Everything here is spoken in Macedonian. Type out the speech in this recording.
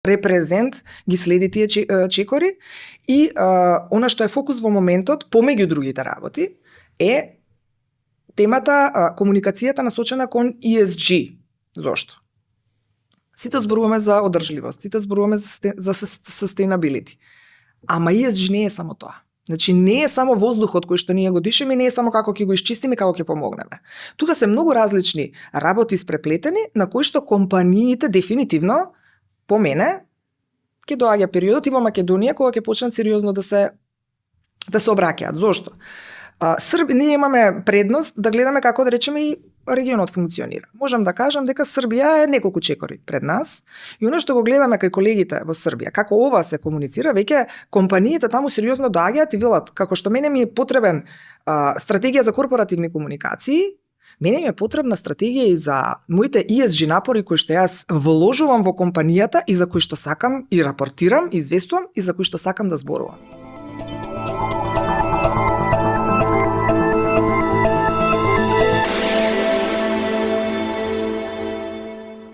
репрезент ги следи тие чекори и она што е фокус во моментот, помеѓу другите работи, е темата, комуникацијата насочена кон ESG. Зошто? Сите зборуваме за одржливост, сите зборуваме за sustainability. Ама ESG не е само тоа. Значи не е само воздухот кој што ние го дишеме, не е само како ќе го исчистиме, како ќе помогнеме. Тука се многу различни работи спреплетени на кои што компаниите дефинитивно, по мене, ќе доаѓа периодот и во Македонија кога ќе почнат сериозно да се обраќаат. Зошто? Ние имаме предност да гледаме како да речеме и регионот функционира. Можам да кажам дека Србија е неколку чекори пред нас и оно што го гледаме кај колегите во Србија, како ова се комуницира, веќе компаниите таму сериозно доаѓаат и велат како што мене ми е потребен стратегија за корпоративни комуникации, мене ми е потребна стратегија и за моите ESG напори кои што јас вложувам во компанијата и за кои што сакам и рапортирам, известувам и за кои што сакам да зборувам.